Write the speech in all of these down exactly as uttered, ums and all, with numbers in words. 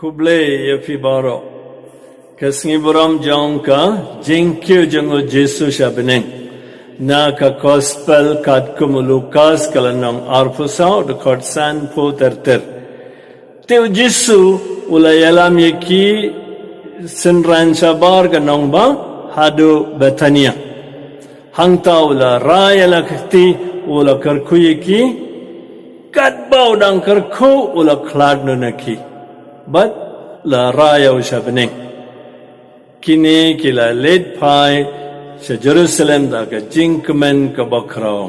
Khublei ïa phi baroh. Ka sngi burom jong ka jingkiew jong u Jisu sha bneng, na ka Gospel katkum u Lukas, ka lynnong arphew saw, dkhot sanphew ter ter. Te u Jisu u la ïalam ïa ki synran shabar ka nongbah haduh Bethania. Hangta u la rai ïa la ka kti, u la kyrkhu ïa ki. Katba u dang kyrkhu, u la khlad noh na ki, bad la rai ïa u sha bneng. Kine ki la leit phai sha Jerusalem da ka jingkmen kaba khraw.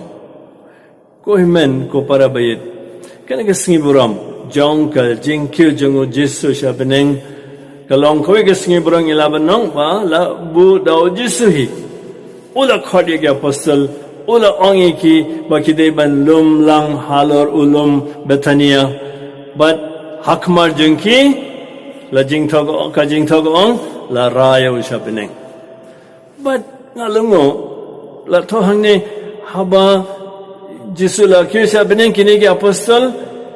Ko hynmen ko para baieit, kane ka sngi burom jong ka jingkiew jong u Jisu sha bneng, ka long kawei ka sngi burom, ngi lah ban ong ba la buh da u Jisu hi. U la khot ïa ki apostol, u la ong ïa ki ba ki dei ban lum lang halor u lum Bethania. Bad ha khmat jong ki, la jingthoh, ka jingthoh ka ong, la rai ïa u sha bneng. Bad nga la ong, la thoh hangne, haba Jisu la kiew sha bneng, kine ki apostol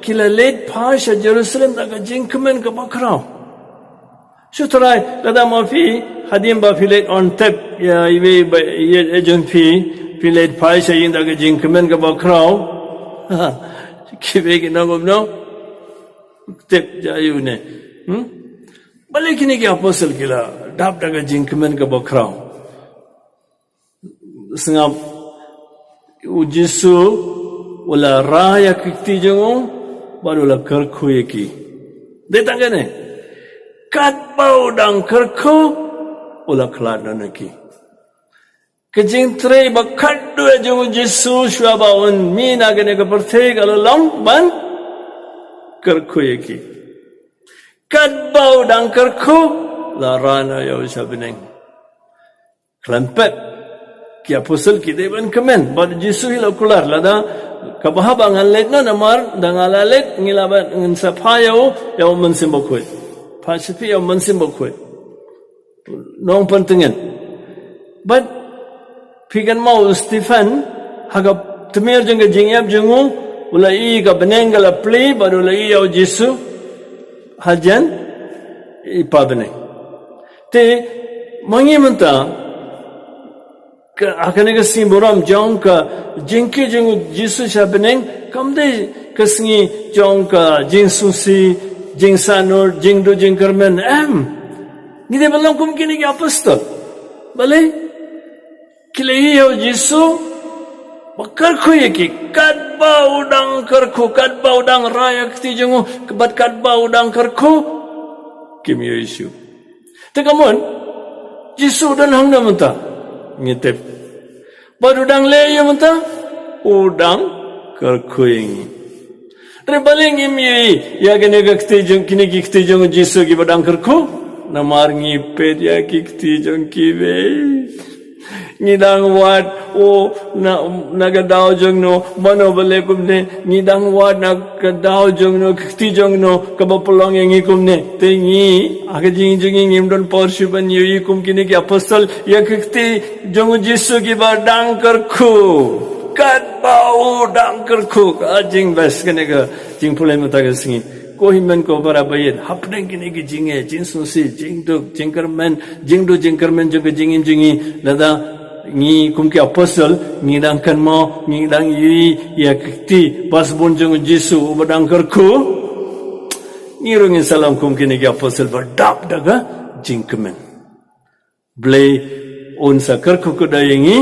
ki la leit phai sha Jerusalem da ka jingkmen kaba khraw. Shu trai, lada ma phi, hadien ba phi leit on tep ïa iwei ba ïeit jong phi, phi leit phai sha ïing da ka jingkmen kaba khraw. Kiwei kin ong kumno? Tep ja ïa une. Hmm? Balei kine ki apostol ki la dap da ka jingkmen kaba khraw? Sngap, u Jisu u la rai ïa ki kti jong u, bad u la kyrkhu ïa ki. Dei tang kane. Katba u dang kyrkhu, u la khlad noh na ki. Ka jingtrei ba khatduh jong u Jisu shuwa ba un mih na kane ka pyrthei ka la long ban kyrkhu ïa ki. Katba u dang kyrkhu, la rai noh ïa u sha bneng. Khlem pep, ki apostol ki dei ban kmen bad u Jisu hi, la kular, lada kaba haba ngan leit noh, namar da nga la leit ngi lah ban, ngan sa phah ïa u, ïa u Mynsiem Bakhuid. Phah sha phi ïa u Mynsiem Bakhuid. Nongpyntngen. Bad phi kynmaw u Stephen, ha ka tmier jong ka jingïap jong u, u la ïohi ka bneng ka la plie, bad u la ïohi ïa u Jisu hajan i pa bneng. Te ma ngi mynta, ka, ha kane ka sngi burom jong ka jingkiew jong u Jisu sha bneng, kam dei ka sngi jong ka jingsngewsih, jingsahnud, jingduh jingkyrmen, em. Ngi dei ban long kum kine ki apostol. Balei? Ki la ïohi ïa u Jisu ba kyrkhu ïa ki, katba u dang kyrkhu, katba u dang rai ïa ki kti jong u, bad katba u dang kyrkhu, kim ïohi shuh. Te kumno, Jisu u don hangno mynta? Ngi tip. Bad u dang leh ïa u mynta? U dang kyrkhu ïa ngi. Te balei ngim ïohi ïa kine ki kti jong, kine ki kti jong u Jisu kiba dang kyrkhu? Namar ngi peit ïa ki kti jong kiwei. Ngi dang wad, o, na, na ka daw jong no, mano ba leh kumne, ngi dang wad na ka daw jong no, ka kti jong no, kaba pynlong ïa ngi kumne. Te ngi, ha ka jingim jong ngi ngim don por shuh ban ïohi kum kine ki apostol, ïa ki kti jong u Jisu kiba dang kyrkhu. Katba u dang kyrkhu, ka jingbes kane ka jingpule mynta ka sngi. Ko hynmen ko para baieit, hapdeng kine ki jingeh, jingsngewsih, jingduk, jingkyrmen, jingduh jingkyrmen jong ka jingim jong ngi, lada ngi kum ki apostol, ngi dang kynmaw, ngi dang ïohi ïa ki kti ba sbun jong u Jisu uba dang kyrkhu, ngi ruh ngin sa long kum kine ki apostol ba dap da ka jingkmen. Blei un sa kyrkhu khuda ïa ngi,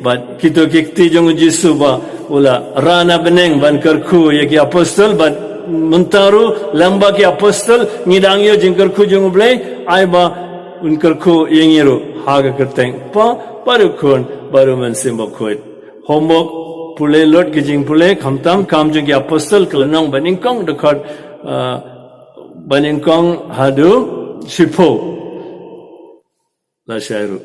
bad kito ki kti jong u Jisu ba u la rah na bneng ban kyrkhu ïa ki apostol, bad mynta ruh lyngba ki apostol ngi dang ïoh jingkyrkhu jong u Blei, ai ba un kyrkhu ïa ngi ruh ha ka kyrteng Kpa, bad u Khun, bad u Mynsiem Bakhuid. Homework, pule lut ki jingpule, khamtam Kam jong ki Apostol, ka lynnong banyngkong, dkhot, ah, banyngkong haduh shiphew. La shai ruh.